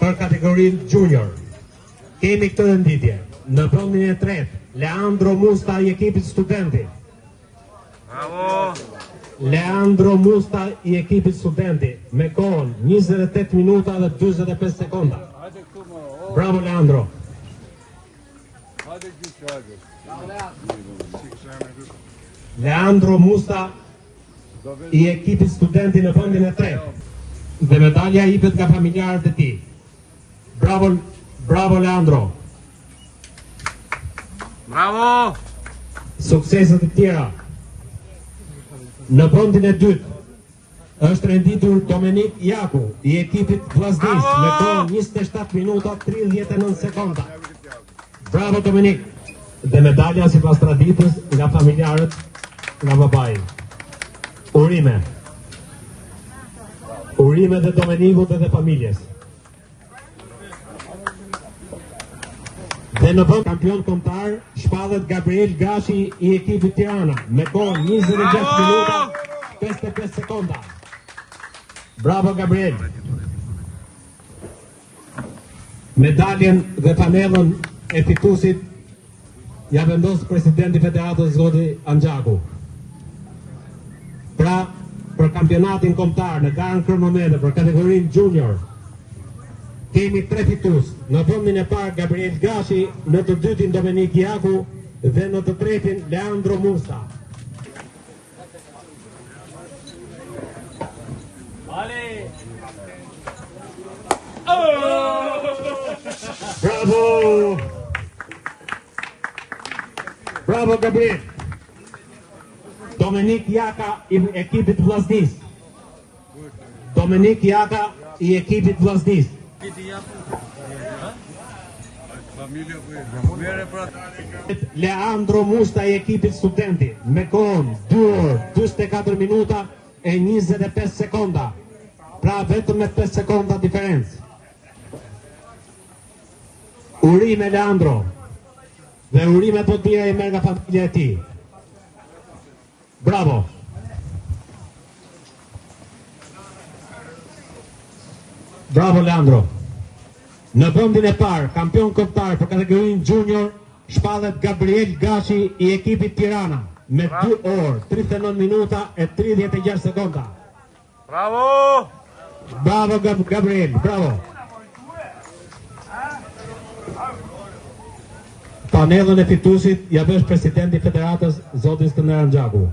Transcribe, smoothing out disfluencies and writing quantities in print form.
për kategorinë junior. Kemi këtë renditje. Në vendin e tretë, Leandro Musta i ekipit Studenti. Bravo! Leandro Musta i ekipit Studenti me kohën 28 minuta dhe 45 sekonda. Bravo Leandro. Leandro Musta i ekipit Studenti në vendin e tretë. Dhe medalja jepet nga familjarët e tij. Bravo, bravo Leandro. Bravo! Suksese të tjera. Në vendin e dytë është renditur Domenik Jaku i ekipit Vllaznisë me kohën 27 minuta 39 sekonda. Bravo Domenik. Dhe medalja sipas traditës nga familjarët nga babai. Urime. Urime dhe Domenikut dhe familjes. Dhe në vend kampion kombëtar shpallet Gabriel Gashi i ekipit Tirana me kohën 26 minuta 55 sekonda. Bravo Gabriel. Medaljen dhe fanellën e fituesit ja vendos presidenti i Federatës zoti Anxhaku. Pra, për kampionatin kombëtar në garën kronometër për kategorinë junior, kemi tre fitues. Në vendin e parë Gabriel Gashi, në të dytin Domenik Jaku dhe në të tretin Leandro Musa. Bravo! Bravo Gabriel! Domenik Jaka i ekipit Vllaznisë. Domenik Jaka i ekipit Vllaznisë. Leandro Musta i ekipit Studenti me kohën 2 orë 44 minuta e 25 sekonda. Pra vetëm me 5 sekonda diferencë. Urime Leandro dhe urime po tjera i merr nga familja e tij. Bravo! Bravo Leandro. Në vendin e parë, kampion kombëtar për kategorinë junior, shpallet Gabriel Gashi i ekipit Tirana me 2 orë 39 minuta e 36 sekonda. Bravo! Bravo Gab Gabriel, bravo. Fanellën e fituesit ja vesh presidenti i Federatës zoti Skënder Anxhaku.